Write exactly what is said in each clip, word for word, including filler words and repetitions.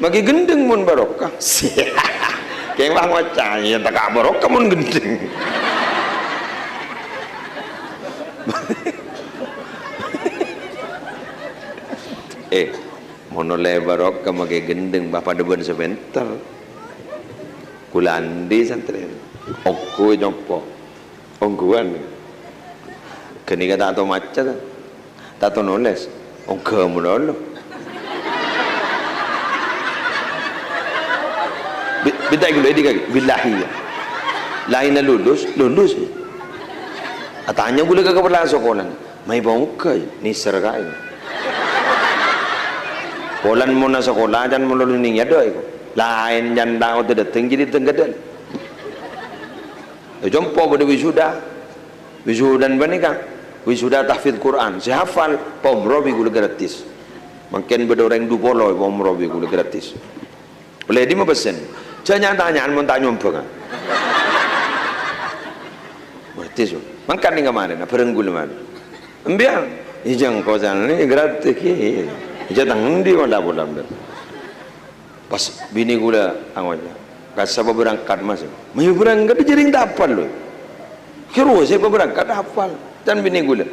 Maghi ghendheng mon barokah. Keng wah ngoca', ya ta' ka barokah mon ghendheng. Eh, mon ollè barokah maghi ghendheng, bâ' padâ bân sè pènter. Kaulâ andi' santrè. Ongghu compo'. Ongghuwân. Ghânèka ta' tao maca, ta'? Ta' tao nolès. Ongghâ malolo. Bi-, bintang ghulâ di kaki. Billahi, ya. Laènna lulus, lulus, ya. Atanya ghulâ ka kapala sakola. Mayu pongka, ya. Nèser kaè. Polana mon sakola, can malolo nèng yâ, dâ' iko. Laèn can tao dâteng, jadi dâteng ghâdhâl. È compo' bâdâ wisuda. Wisudan panèka, wisuda tahfidz Qur'an. Sè hafal, paumroh bi' ghulâ gratis. Mangkèn bâdâ orèng du polo paumroh bi' ghulâ gratis. Ollè dimma pèssèna? Jhâ' nya-tanya'an mon ta' nyombhângnga. Gratis, Bu. Mangkat nèng kamarèna, bhâreng ghulâ marè. Embiyân, ijang kosan nè gratis, ki. Ijang tang endi, mon ta' pola, Bu? Pas binè ghulâ angoca', "Kassa' bâ' berangkat, Mas." "Mayu berangkat, jhâ' rèng ta' apal, lo." "Kèro sè bâ' berangkat apal." Can binè ghulâ,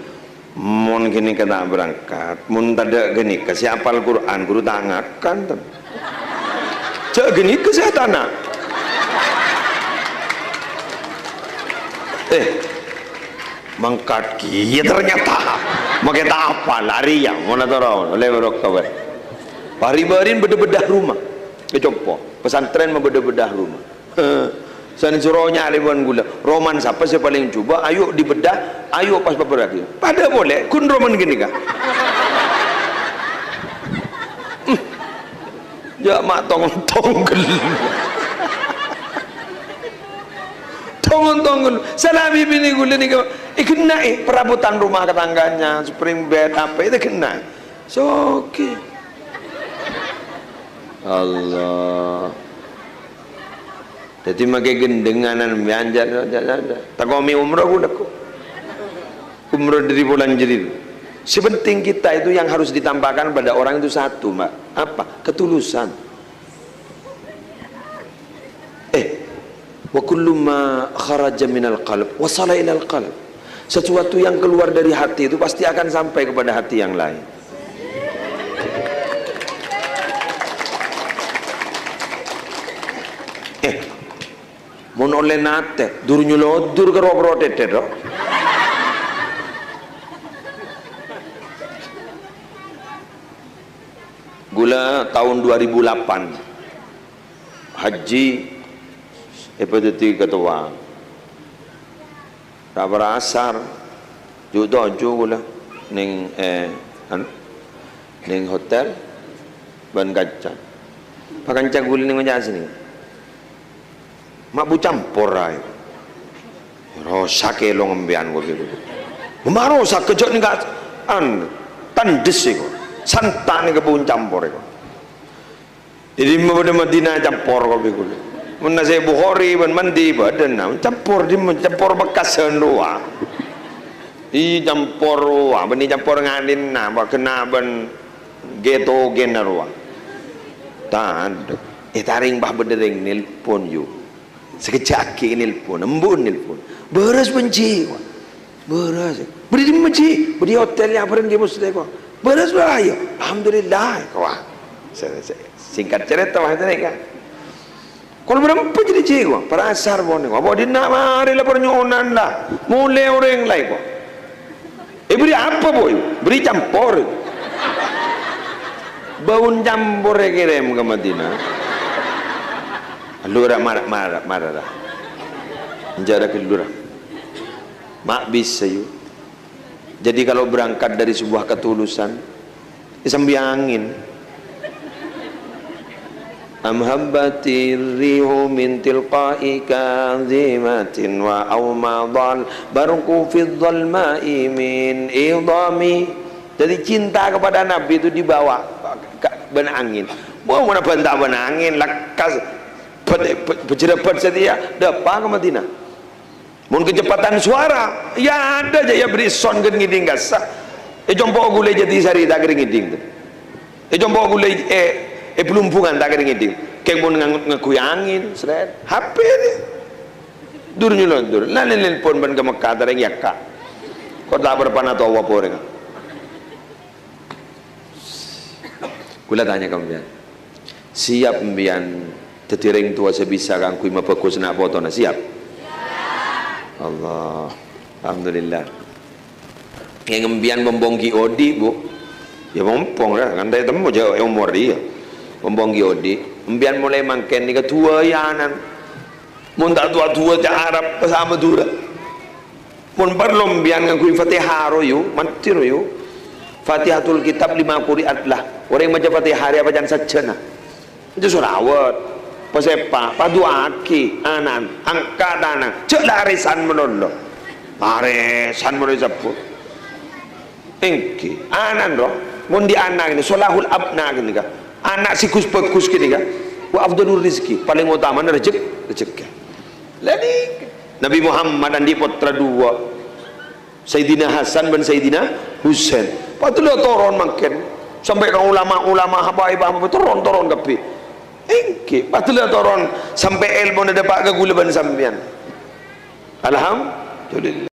"Mon ghânèka ta' berangkat, mon tadâ' ghânèka sè apal Qur'an, ghuru ta' ngakan, ten." "Jhâ' ghânèka sè atana'." Eh, mangkat kèya ternyata. Makè ta' apal, arèya, mon atoro', ollè barokah bhâi. Bâri'-bâri'na beddhâ-beddhâ roma. È compo', pesantren mabedda-bedda roma. Sanèka soro nyarè bân ghulâ. Romana sapa sè palèng jhubâ'? Ayo dibedah, ayo pas paperraghi. Padâ polè, ghun romana ghânèka. Ya, ma' tong-ontongan. Tong-ontongan. Salama binè ghulâ nèka èghenna'è perabotan rumah tangganya, spring bed, apa itu kena. Soghi. Allah. Dhâddhi makè gendhenganan mèyan ja-, ja-, ja-, ja-, takomi umroh ghulâ ko. Umroh dâri polana jârèya. Sè penting kita itu yang harus ditampakkan pada orang itu satu, Mbak. Apa? Ketulusan. Eh, "Wa kullu ma kharaja minal qalb wasala ilal qalb." Sesuatu yang keluar dari hati itu pasti akan sampai kepada hati yang lain. Eh, mon ollè nate, dur nyolodur ka ro-, ro-, tètè, ro. Ghulâ taon dua ribu lapan, haji, èpadhâddhi ketua. Ra-, ra-, asar, ju-, toju' ghulâ nèng, eh, anu, nèng hotel bân kanca. Pakanca ghulâ nèng oca' sènè. Ma' bu campor aè. Rosak è lo ngembèyan kok gitu. Ma' rosak kejut nèng ka-, an, tandes iku. Santa' nèng bu campor iku. Dhimma bâdâ Madinah campor kok gitu. Mon nasè' Bukhari bân mandi bâdâna campor dhimma, campor bekasan rowa. Iyâ campor rowa, bânnè campor nganèna, bâ-, ghenna bân getogenna rowa. Tadâ'. Eh, tarèng bâ' bâdâ rèng nelpon, yu. Sakejjhâ' aghi' nelpon, embu' nelpon. Bârâs bân jhi, ko. Bârâs. Bâdâ è dimma jhi? Bâdâ è hotel yâ, bâreng jhi Muslim, ko. Bârâs, wah, iyâ. Alhamdulillah, ko. Wah. Se-, se-, singkat cerita, wah, itu nih, kan. Kol bârâmpa jârèya jhi, ko. Parasar, pon, ko. Apa dinna' marè la parnyo'onan, la. Molè orèng laèn, ko. Èbherri' apa, Boy? Bherri' campor. Bâun campor èkèrèm ka Madinah. Lurah mara, mara, mara, ra. Enjâ' ra ghellurah. Ma' bisa, yu. Jadi, kalau berangkat dari sebuah ketulusan, èsambiyângin. Am habbatir rihu min tilqa'i kadhimatin wa aumadhal barqu fid dhalma'i min idhami. Jadi cinta kepada Nabi itu dibawa ka-, bân angèn. Wah, mana banta bân angèn, lekkas, bâ-, bâ-, bâjârâbât satèya, dâpa' ka Madinah. Mon kecepatan suara, ya ada aja ya beri sound kan ngèdhing kassa'. È compo' ghulâ Jatisari ta' kèra ngèdhing. È compo' ghulâ, eh, È Blumbungan ta' kèra ngèdhing. Kèng mon ngangghuy angèn, sret. H P nè. Dur nyolondur. La nèlpon bân ka Mekkah, ta' rèng yâ, Ka'. Ko' ta' bârâmpana towa orèngnga. Kaulâ tanya ka sampèyan. Siap sampèyan dhâddhi rèng towa sè bisa kaangghuy mabhâghus na' potona? Siap? Allah. Alhamdulillah. Kèng sampèyan mompong ghi' odi', Bu. Yâ mompong, yâ. Kan ta' ètemmo jhâ' è omor, iyâ. Mompong ghi' odi'. Sampèyan molaè mangkèn nèka du'âi ana'na. Mon ta' du'â-du'â ca' Arab, bhâsa Madhurâ. Mon parlo sampèyan ngangghuy Fatihah ro, yu, mantè ro, yu. Fatihatul kitab lima quri'at lah. Orèng maca Fatihah rèya bâcaan sajjhâna. Maca sholawat, pasèpa, padu'âaghi, ana'na, angka' tana, jhâ' la arèsan malolo. Arèsan malolo èsebbhut. Èngghi, ana'na ro, mon dhi' ana' kènè, sholahul abna kènè ka. Ana' sè ghus-bhâghus kènè ka. Wa afdhalur rizki, palèng otamana rejek-, rejekkè. La nèka. Nabi Muhammad andi' pottra duwâ'. Sayyidina Hasan bân Sayyidina Husain. Padâ la toron mangkèn. Sampè' ka ulama-ulama, habaib-habaib, toron-toron kabbhi. Èngghi, padâ la toron sampè' èlmona dâpa' ka kaulâ bân sampèyan. Alhamdulillah.